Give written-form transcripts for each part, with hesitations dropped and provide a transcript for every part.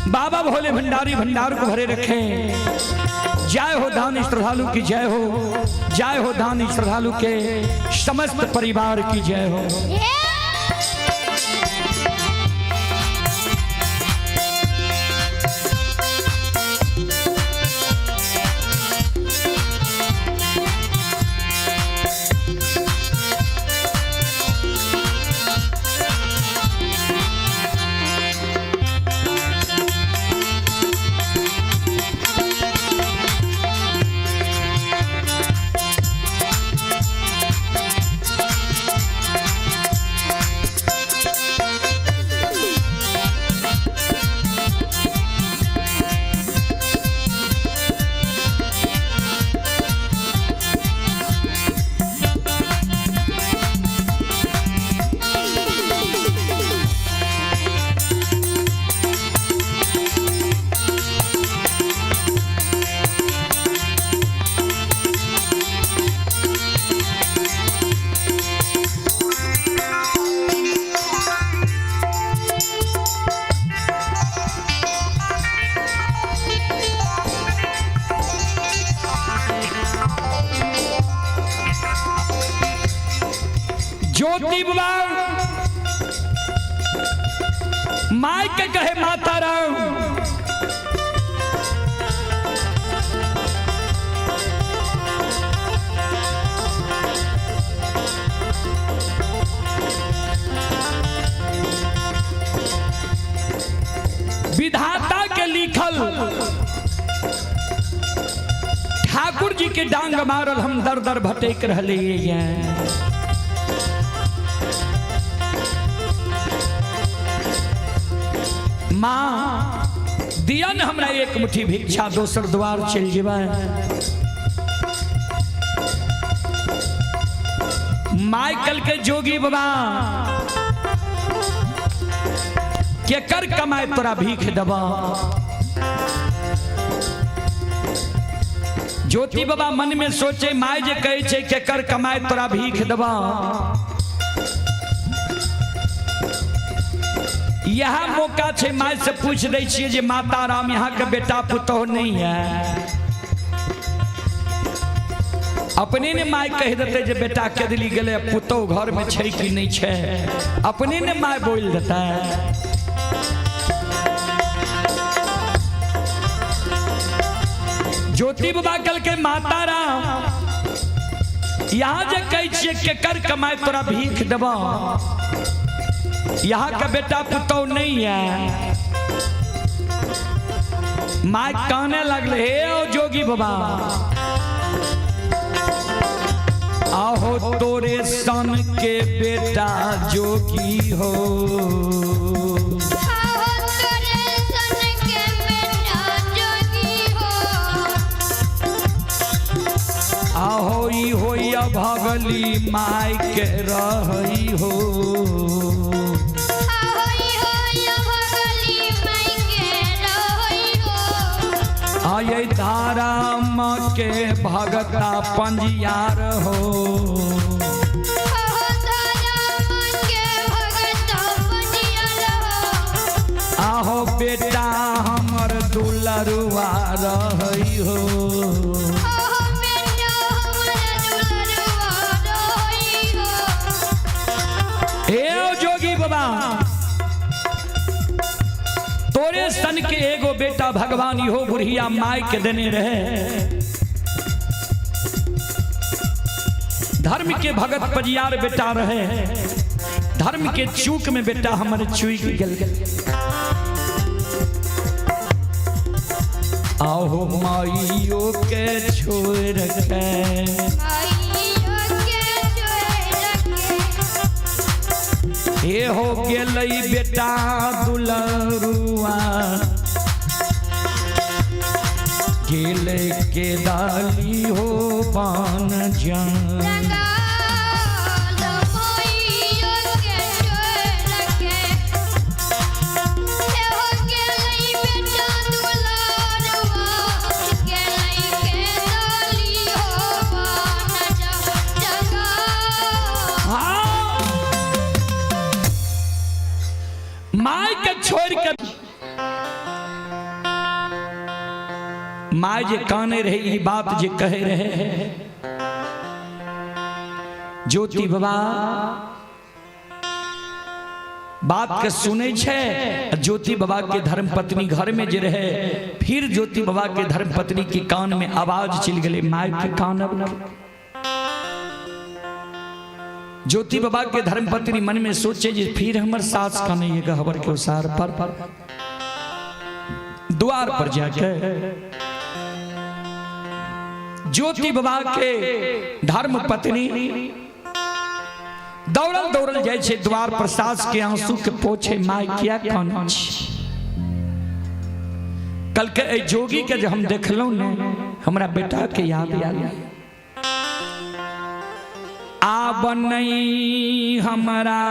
बाबा भोले भंडारी भंडार को भरे रखें। जय हो दानी श्रद्धालु की जय हो, जय हो दानी श्रद्धालु के समस्त परिवार की जय हो। ज्योति बाबा माई के कहे माता राम, विधाता के लिखल ठाकुर जी के डांग मारल हम दर दर भटक रहले हैं। माँ दिया न हमरा एक मुट्ठी भिक्षा, दोसर द्वार चल जेबै। माइकल के जोगी बाबा के कर कमाए तोरा भीख दबा। ज्योति बाबा मन में सोचे, my जे कहे छे के कर कमाए तोरा भीख दबा। यह मौका छे my से पूछ दै छियै जे माता राम यहाँ के बेटा पुतोह नहीं है। अपने ने my कह देते जे बेटा केदली गेलै, पुतोह घर में छै कि नहीं छै, अपने ने my बोल देता। ज्योति बाबा कल के माता राम यहाँ जे कहै छियै के कर कमाए तोरा भीख देबा, यहाँ का बेटा पुतोह नहीं है। My काने लगले, हे ओ जोगी बाबा आहो तोरे सन के बेटा जोगी हो, आहो तोरे सन के बेटा जोगी हो, आहो ई होई भगली my के रही हो, आहो ई होई भगली माई के रही हो, आये धारा माँ के भगता पंजियार हो, आहो तारा माँ के भगता पंजियार हो, आहो बेटा हमर दुलरुआ रही हो, आहो बेटा हमर दुलरुआ रही हो। हे ओ जोगी बाबा तोरे सन के एगो बेटा भगवान इहो बुढ़िया my के देने रहे। धर्म के भगत पजियार बेटा रहे, धर्म के चूक में बेटा हमर चूक गेल। आहो माइयो के छोड़ के, माइयो के छोड़ के, हे हो गेलै बेटा दुलरुआ गेलै के दाली हो पान जान। जंगाल माइयो के छोड़ के, हे हो गेलै बेटा दुलरुआ गेलै के दाली हो पान जंगाल। हाँ। My के छोड़ के माय जे काने रहे, ई बात जे कहे रहे, ज्योति बाबा बात के सुने छे। ज्योति बाबा के धर्म पत्नी घर में जे रहे, फिर ज्योति बाबा के धर्म पत्नी के कान में आवाज चल गई माय के कान। अब ज्योति बाबा के धर्म पत्नी मन में सोचे जे फिर हमर सास काने ये गहबर के उसार पर द्वार पर जाके ज्योति बाबा के धर्म पत्नी दौड़ल दौड़ल जाय छै द्वार पर, सास के आंसू के पोछे, माय किया कानै छी? कल के एहि जोगी के जे हम देखलहुँ ने, हमरा बेटा के याद आयल। आब नहीं हमरा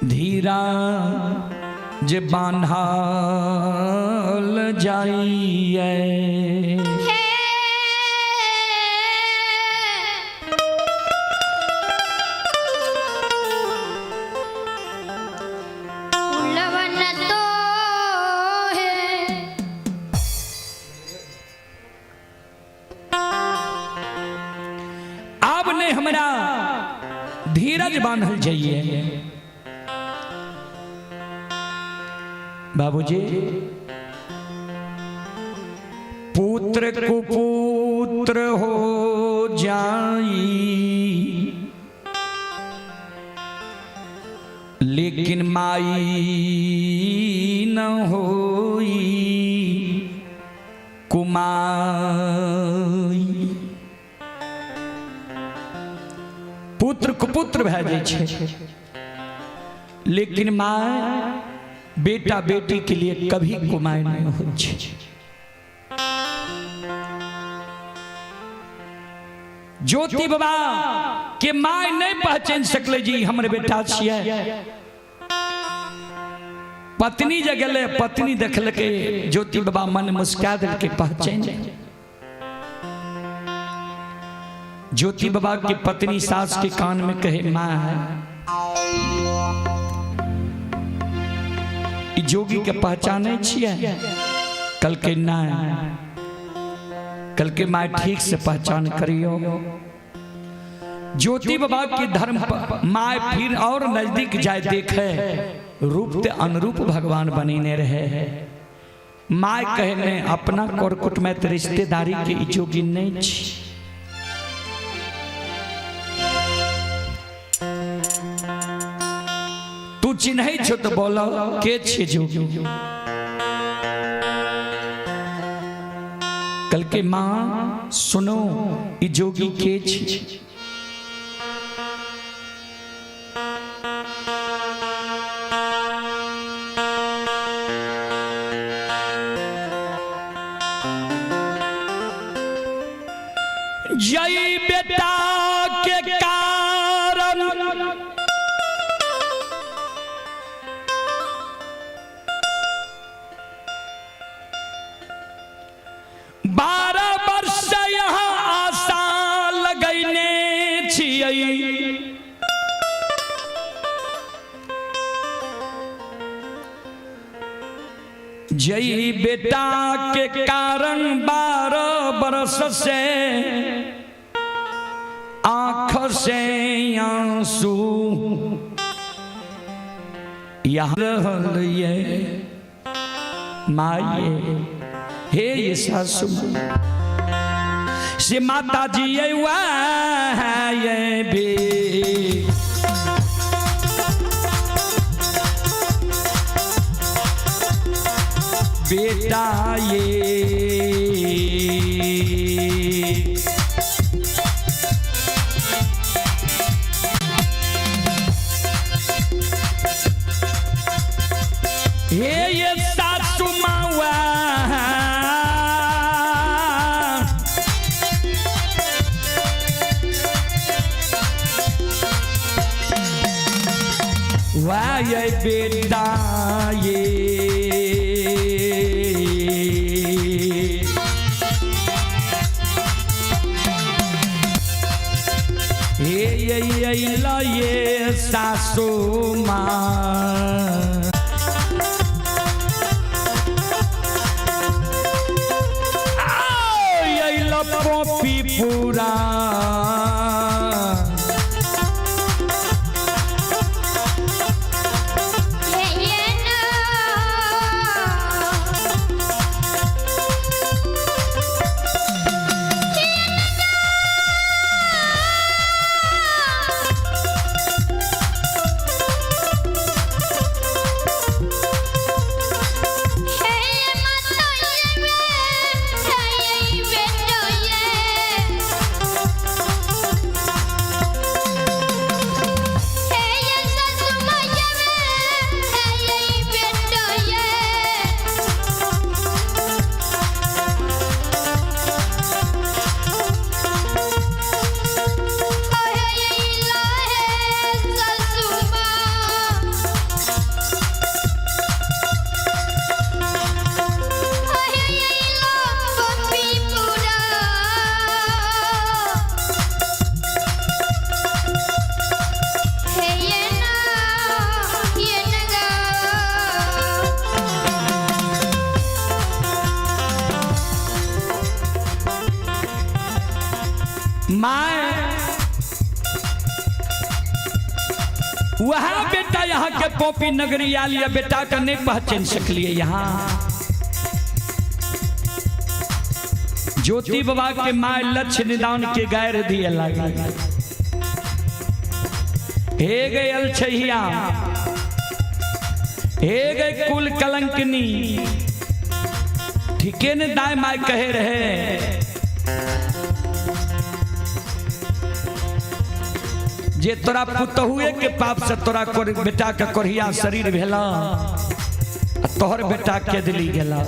धीरा जे बान्हल जाइए। हे लवन तो है। आब नहीं हमरा धीरज बांधल जाइए। बाबूजी, पुत्र कुपुत्र हो जाई लेकिन माई न होई कुमाई। पुत्र कुपुत्र भए जाइ छै, लेकिन माय बेटा बेटी के लिए कभी कुमाई नहीं होइ छै। ज्योति बाबा के my नहीं पहचान सकले जी हमर बेटा छियै। पत्नी जे गेलै, पत्नी देखलकै ज्योति बाबा, मन मुस्का देलकै, पहचान। ज्योति बाबा की पत्नी सास के कान में कहे, माँ ई जोगी के पहचाने छियै? कल के नहीं। कल के माय ठीक से पहचान करियो। ज्योति बाबा की धर्म my फिर और नजदीक जाए देखे, रूप ते अनुरूप भगवान बनीने रहे। My कहे ने अपना कोरकुट में ते रिश्तेदारी के ई जोगी नहीं छी। तू चिन्है छो तो बोलो के छे जोगी? कल के माँ सुनो, ई जोगी के छी? जय बेटा के कारण 12 वर्ष यहाँ आशा लगैने छियै। जय बेटा के कारण 12 बरस से आँख से आंसू यहाँ रहल ये माये। हे ये सासु से माता जी ये ये भी बेटा ये हे ये सासु मावा वाह ये बेटा ये हे ये ये ला ये सासु माँ। माय वह बेटा यहाँ के पोपी नगरी आल या बेटा के नहीं पहचान सकलिए। यहाँ ज्योति बाबा के my लक्ष्य निदान के गैर दिए लगे। हे गए छैया, हे गए कुल कलंकनी, ठीके ने दाय my कहे रहे जे तोरा पुतहुए के पाप से तोरा बेटा के कोढ़िया शरीर भेला, आ तोहर बेटा के दिली गेला।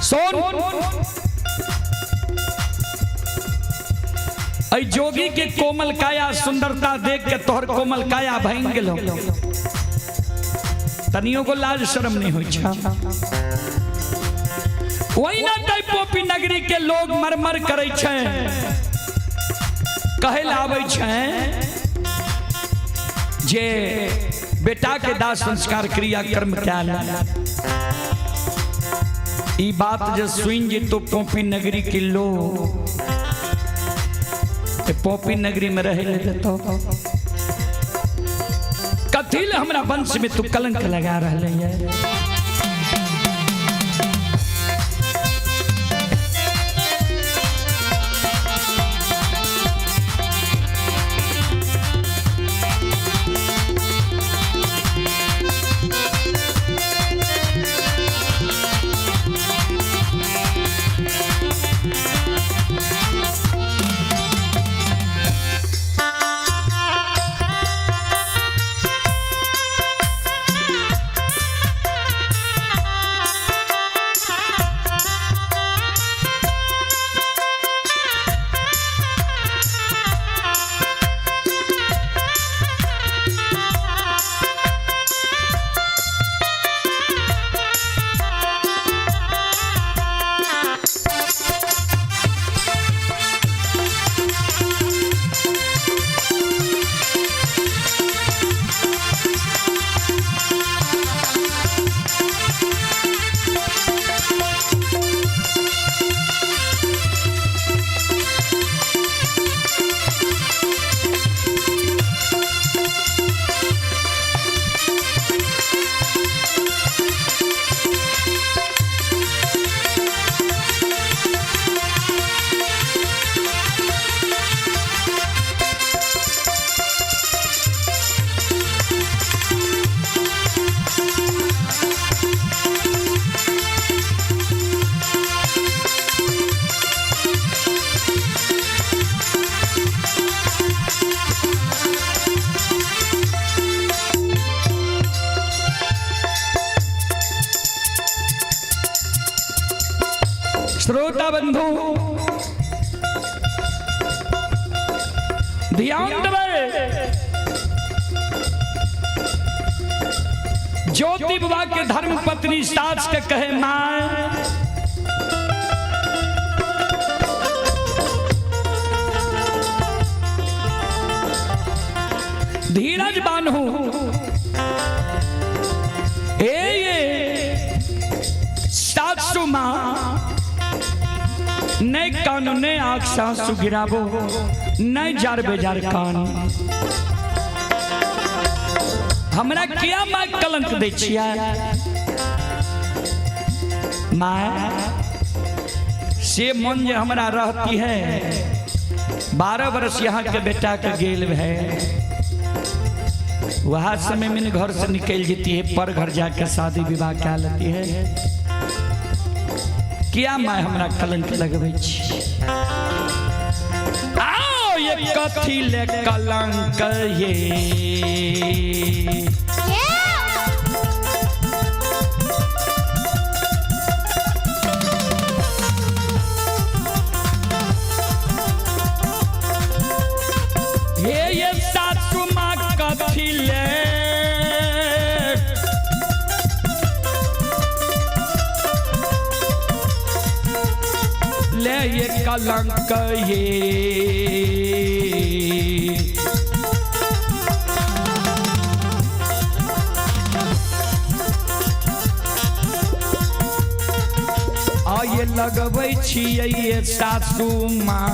सोन ऐ जोगी के कोमल काया सुंदरता देख के तोहर कोमल काया भंग गेलो, तनियो को लाज शर्म नहीं होई छा। वही ना तै पोपी नगरी के लोग मरमर करै छै, कहे ला आबै छै जे बेटा के दाह संस्कार क्रिया कर्म कयल। ई बात जे सुन जेतो पोपी नगरी के लोग, ते पोपी नगरी में रहे ले देतो। कथी ले हमरा वंश में तू कलंक लगा रहले है। श्रोता बंधु ध्यान देबै, ज्योति बाबा के धर्म पत्नी सास के कहे मां, धीरज बान्हू, हे ये सासू मां, नहीं कान ने आंख सासू गिराबो, नहीं जार बेजार कान, हमरा क्या my कलंक दै छियै my, से मन जे हमरा रहती है। 12 वर्ष यहाँ के बेटा के गेल है, वह समय में घर से निकल जाती है, पर घर जाके शादी विवाह क्या लेती है। क्या my हमरा कलंक लगबै छी? आओ ये कथी ले कलंक ये, हे ये सासू माँ कथी ले ले ये कलंक ये, लगबै छियै सासू माँ।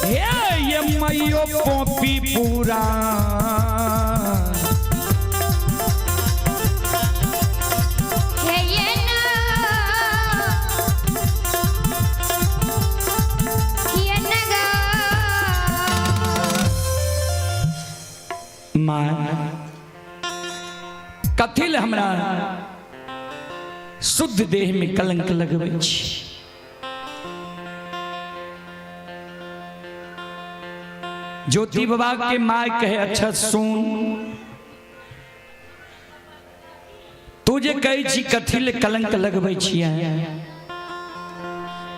हे ये मैयो पोपी पूरा हे ये ना ये ना गा। माँ कथी ले हमरा शुद्ध देह में कलंक लगबै छी। ज्योति बाबा के माय कहे अच्छा सुन, तू जे कहै छी कथी ले कलंक लगबै छियै,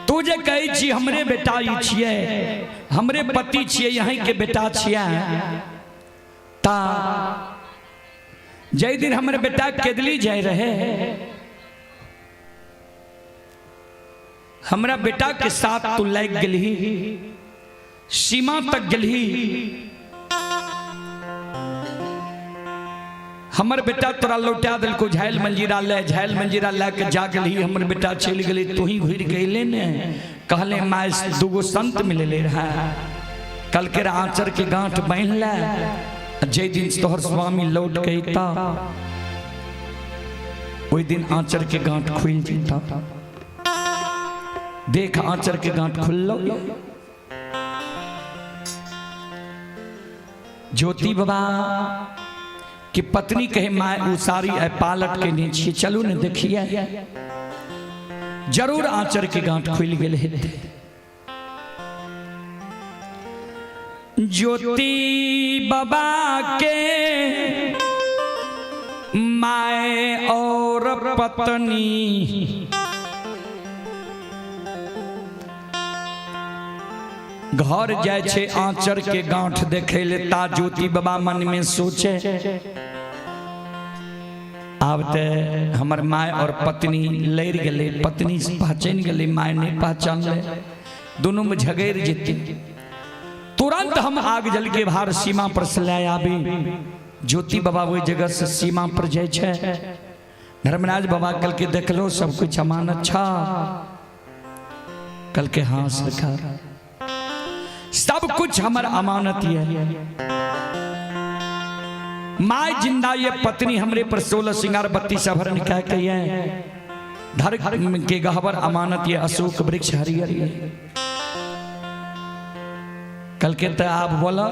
तू जे कहै छी हमरे बेटा ई छियै, हमरे पति छियै, यहीं के बेटा छियै, ता जै दिन हमर बेटा केदली जाय रहे हमरा बेटा के साथ तू लाग गेलही, सीमा तक गेलही, हमर बेटा तोरा लौटा देलको झाइल मंजीरा ले, झाइल मंजीरा ले के जा गेलही, हमर बेटा चलि गेलै, तू ही घुरि के अयले ने। कहले माय दूगो संत मिलले रहे, कल के आंचर के गांठ बान्हि ले, जै दिन तोहर स्वामी लौट के अयता ओहि दिन आंचर के गांठ खुलि जेता। देख आंचर के गांठ खुललो। ज्योति बाबा की पत्नी कहे माय उ साड़ी आइ पालट के नहीं छियै, चलू ने देखिए, जरूर आंचर के गांठ खुलि गेल हेतै। ज्योति बाबा के my और पत्नी घर जाय छै आंचर के गांठ देखे ले, ता ज्योति बाबा मन में सोचे आब ते हमर my और पत्नी लड़ि गेलै, पत्नी पहचानि गेलै, my नहीं पहचानलै, दोनों में झगड़ि जेतै, तुरंत हम आग जल के भार सीमा पर से लए आबी। ज्योति बाबा ओहि जगह से सीमा पर जाइ छै। धर्मराज बाबा कल के देखलो सब कुछ अमानत छा, कल के हाँ सरकार सब कुछ हमर अमानत ये, my जिंदा ये पत्नी हमरे पर 16 सिंगार 32 आभरण कह के ये धर के गहबर अमानत ये अशोक वृक्ष हरियर ये। कल के तो आप बोला,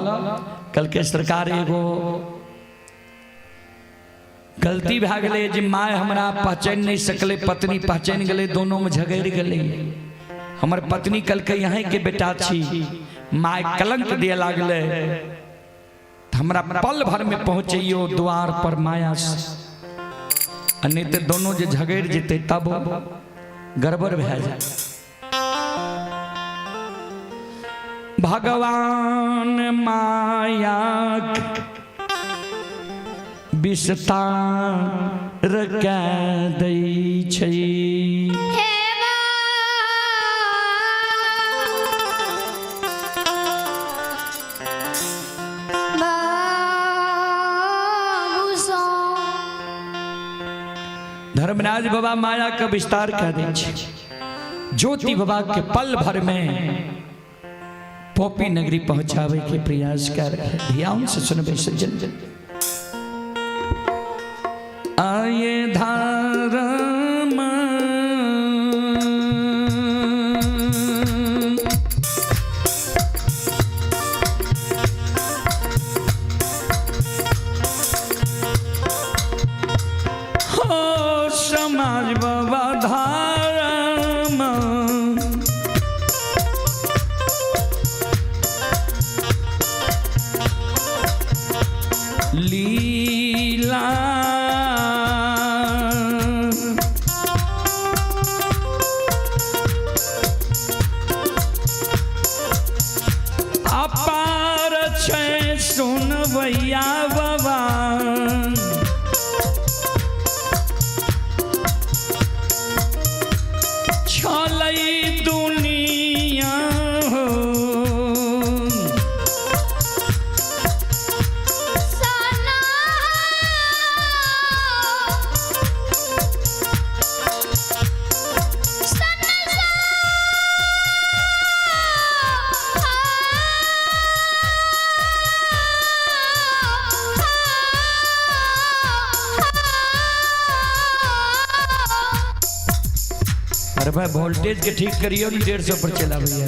कल के सरकार एगो गलती भए गेलै जे my हमरा पहचानि नहीं सकलै, पत्नी पहचानि गेलै, दोनों में झगड़ि गेलै, हमर पत्नी कल के यहाँ के बेटा छी, my कलंक दिए लागलै, हमरा पल भर में पहुँचैयो द्वार पर माया से, आ नहीं तो दोनों जे झगड़ि जेतै तब गड़बड़ भए जाए। भगवान माया विस्तार कै दै छै। हे बाबू सो धर्मराज बाबा माया का विस्तार कह दै छै। ज्योति बाबा के पल भर में पोपी नगरी पहुंचावे के प्रयास कर रहे। ध्यान से सुनबे सज्जन। आये धर्म हो समाज बाबा धर्म लीला अपार छै सुनबैया बाबा छलै दुनिया हो। सना अरे भाई वोल्टेज के ठीक करियो ने, 150 पर चला भैया।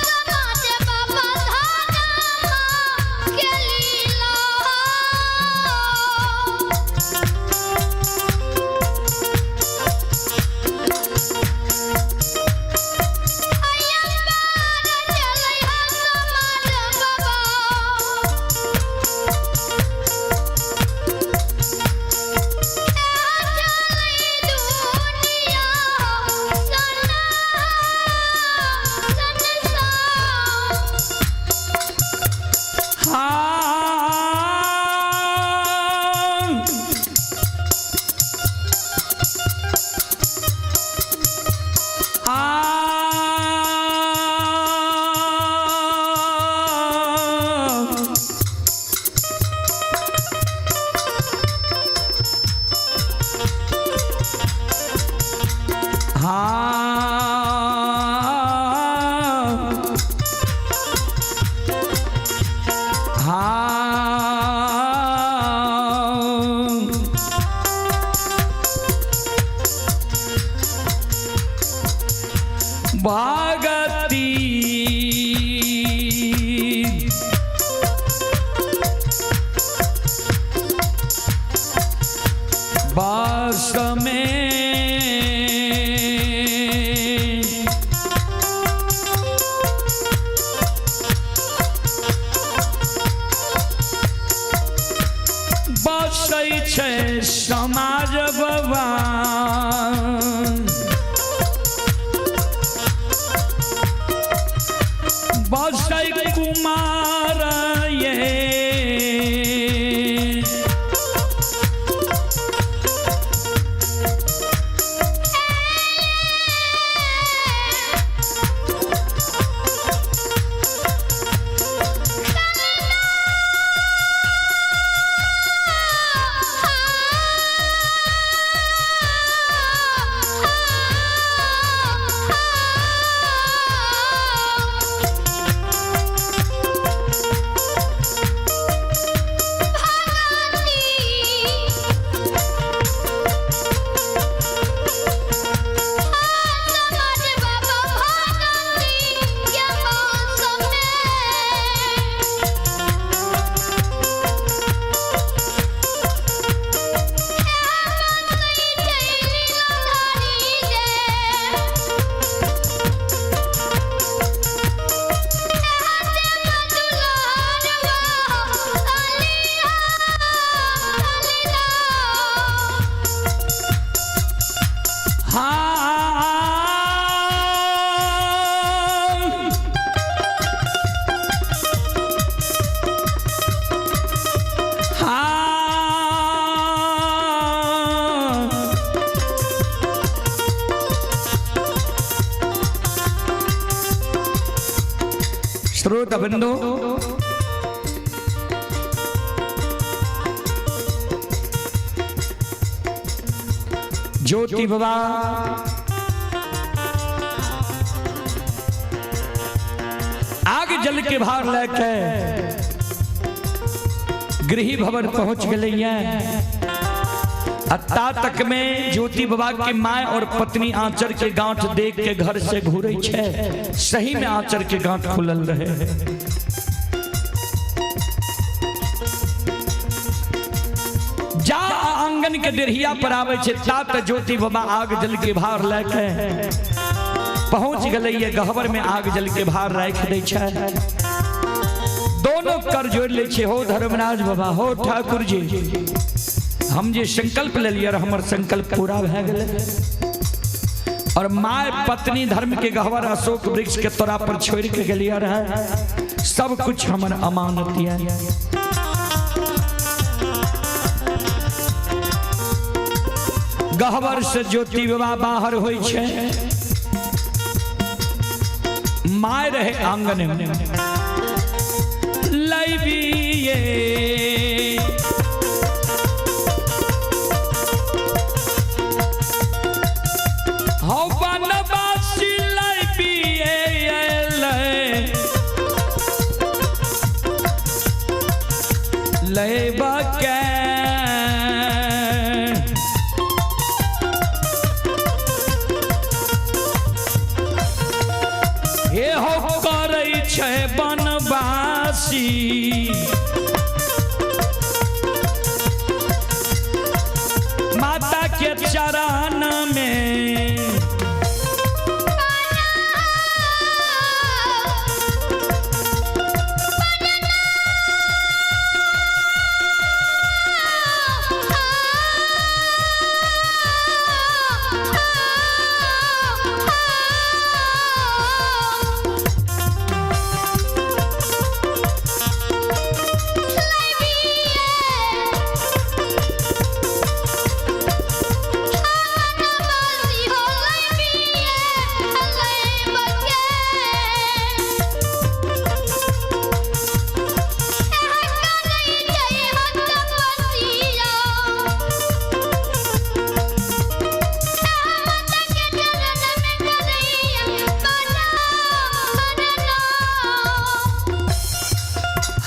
समाज बाबा धर्म के लीला। हाँ आ हाँ हाँ भागती बास में बसै छै समाज भगवान। बसै कुमार ये हाँ हाँ श्रोत बंधु, ज्योति बाबा आग जल के भार लेके गृह भवन पहुंच गए हैं। अत्ता तक में ज्योति बाबा के माय और पत्नी आंचर के गांठ देख के घर से घूरे छे। सही में आंचर के गांठ खुलल रहे। जा आंगन के डेढ़िया पर आवे छे तात ज्योति बाबा आग जल के भार लेके पहुंच गए। ये गहबर में आग जल के भार राख दे छे। दोनों कर जोड़ ले छे, हो धर्मराज बाबा, हो ठाकुर जी, हम जे संकल्प ले लिया हमर संकल्प पूरा भए गेलै। और my पत्नी धर्म के गहवर अशोक वृक्ष के तोरा पर छोड़ के गेलिया रहे, सब कुछ हमर अमानत है। गहवर से ज्योति बाबा बाहर होइ छे, my रहे आंगन में लैबिए हौ बनबा छै बनवासी। माता के चरण में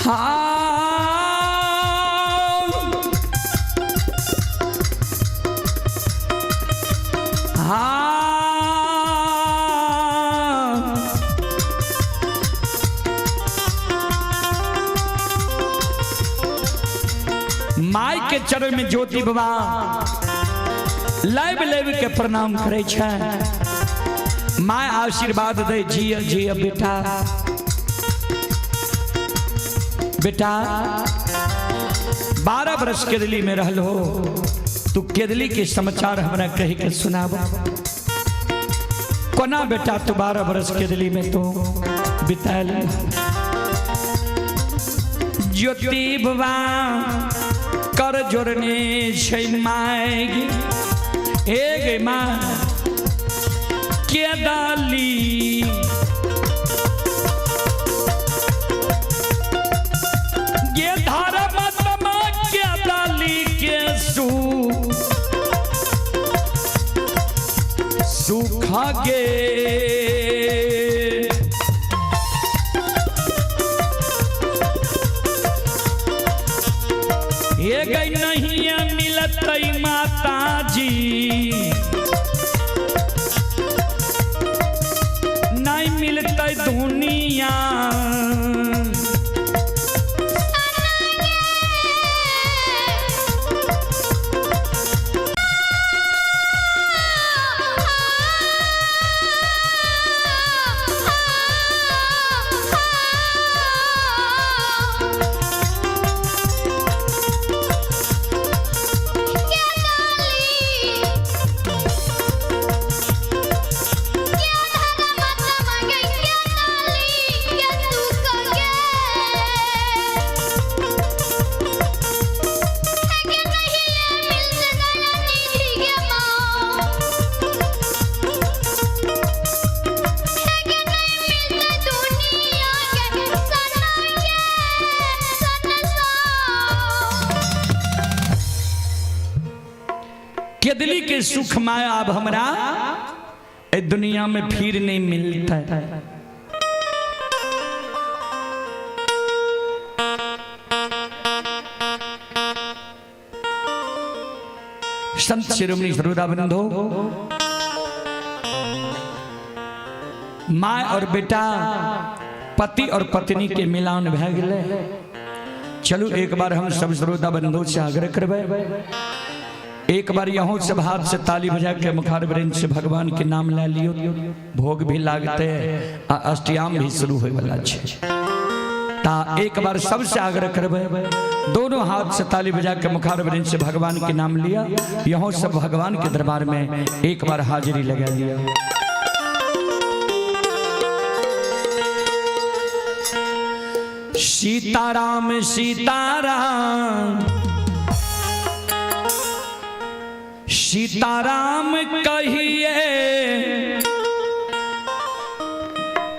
हाँ हाँ। माय के चरण में ज्योति बाबा लाइव लाइव के प्रणाम करे छै। My आशीर्वाद दे, जिय जिय बेटा। बेटा 12 बरस केदली में रहल हो तू, केदली के समाचार हमरा कही के सुनाब कोना बेटा तू 12 बरस केदली में तू बितायल। ज्योति बाबा कर जोड़ने छै my हे गे माँ के डाली ये धर्म तमा के डाली के सु सुख गे। ये गई नहीं मिलत माता जी, नहीं मिलते दुनिया। केदली के सुख माया अब हमरा ए दुनिया में फिर नहीं मिलता है। संत शिरोमणि श्रोता बंधु, माय और बेटा, पति और पत्नी के मिलान भए गेलै। चलू एक बार हम सब श्रोता बंधु से आग्रह करबै, एक बार यहों सब हाथ से ताली बजा के मुखार वृंद से भगवान के नाम ले लियो। भोग भी लागते आ अष्टयाम भी शुरू होए वाला छै। ता एक बार सबसे आग्रह करबै, दोनों हाथ से ताली बजा के मुखार वृंद से भगवान के नाम लिया। यहों सब भगवान के दरबार में एक बार हाजिरी लगा लिया। सीताराम सीताराम सीताराम कहिए,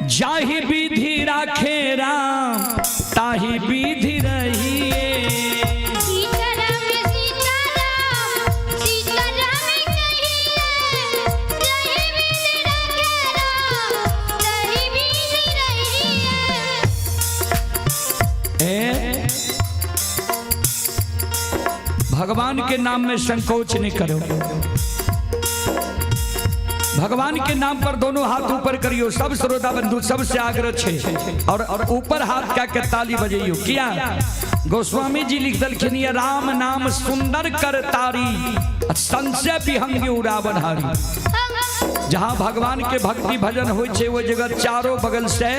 जाहि विधि राखे राम ताहि विधि रहिए। सीताराम सीताराम सीताराम कहिए, जाहि विधि राखे राम ताहि विधि रहिए। ए भगवान के नाम में संकोच नहीं करो। भगवान के नाम पर दोनों हाथ ऊपर करियो। सब श्रोता बंधु सबसे आग्रह छे और ऊपर हाथ का के ताली बजैयो। किया गोस्वामी जी लिख दलखिन ये राम नाम सुंदर कर तारी, संशय विहंग उड़ावन हारी। जहां भगवान के भक्ति भजन हो छे वो जगह चारों बगल से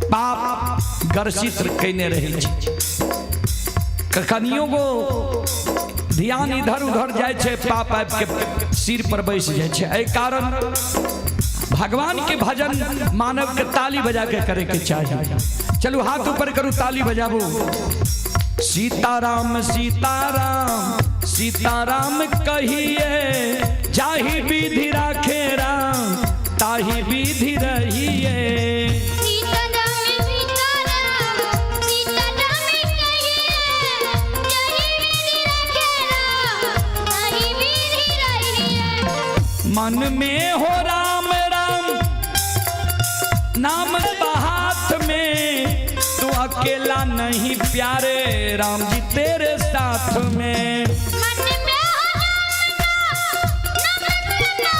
पाप ग्रसित कैने रहे छे। कखनियों को ध्यान इधर उधर जाए छे, पाप आबि के सिर पर बैस जाए छे। एहि कारण भगवान के भजन मानव के ताली बजा के करे के चाहिए। चलू हाथ ऊपर करू, ताली बजाबू। सीताराम सीताराम सीताराम कहिए, जाहि विधि राखे राम ताहि विधि रहिए। सीताराम सीताराम सीताराम कहिए, जाहि विधि राखे राम ताहि विधि रहिए। मन में हो राम राम नाम हाथ में, तू अकेला नहीं प्यारे राम जी तेरे साथ में। मन में हो राम नाम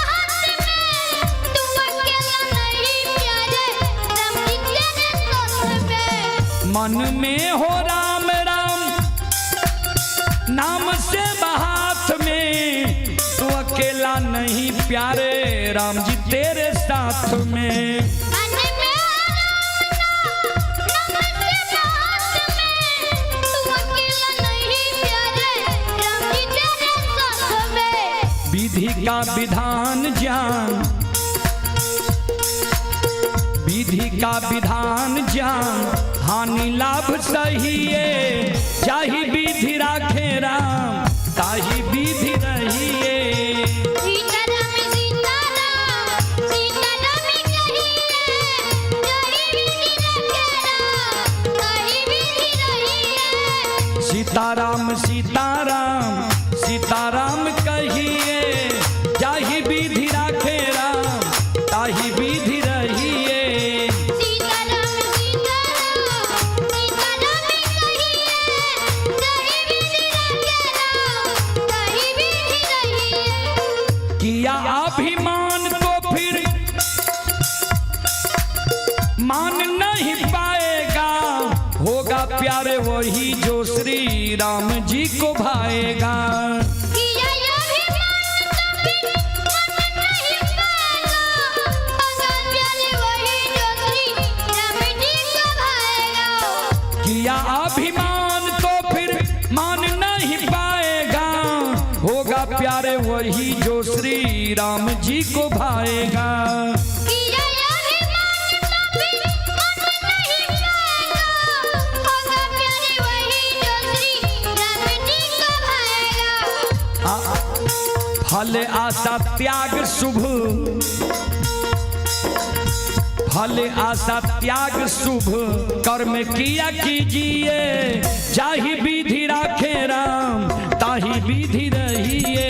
हाथ में, तू अकेला नहीं प्यारे राम जी तेरे साथ में। मन में हो राम राम नाम से हाथ में, तू अकेला नहीं प्यारे राम जी तेरे साथ में। मन में हो राम नाम से हाथ में, तू अकेला नहीं प्यारे राम जी तेरे साथ में। विधि का विधान ज्ञान, विधि का विधान ज्ञान हानि लाभ सहिए, जाहि विधि राखे राम ताहि विधि रहिए। सीताराम सीताराम सीताराम कहिए, जाहि विधि राखे राम ताहि विधि रहिए। सीताराम सीताराम सीताराम कहिए, जाहि विधि राखे राम ताहि विधि रहिए। सीताराम सीताराम सीताराम कहिए, जाहि विधि राखे राम ताहि विधि रहिए। किया अभिमान तो फिर मान नहीं पाएगा, होगा प्यारे वही जो श्री राम जी को भाएगा। किया अभिमान तो फिर मन नहीं पाएगा, होगा प्यारे वही जो श्री राम जी को भाएगा। किया अभिमान तो फिर मान नहीं पाएगा, होगा प्यारे वही जो श्री राम जी को भाएगा। किया अभिमान तो फिर मन नहीं पाएगा, होगा प्यारे वही जो श्री राम जी को भाएगा। फल आशा त्याग शुभ, फल आशा त्याग शुभ कर्म किया कीजिए, जाहि विधि राखे राम ताहि विधि रहिए।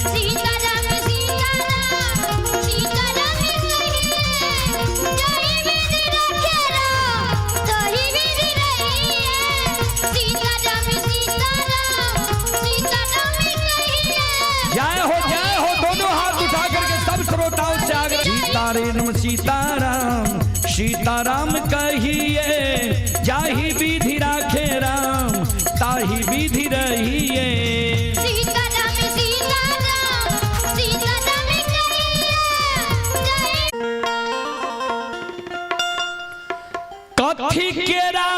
सीताराम सीताराम सीताराम कहिए, जाहि विधि राखे राम ताहि विधि रहिए। सीताराम सीताराम सीताराम कहिए। जय हो जय हो, दोनों हाथ उठा करके सब श्रोताओं से आग्रह। सीताराम सीताराम सीताराम कहिए, जाहि विधि राखे राम ताहि विधि रहिए। सीताराम सीताराम सीताराम कहिए, जाहि कथी केरा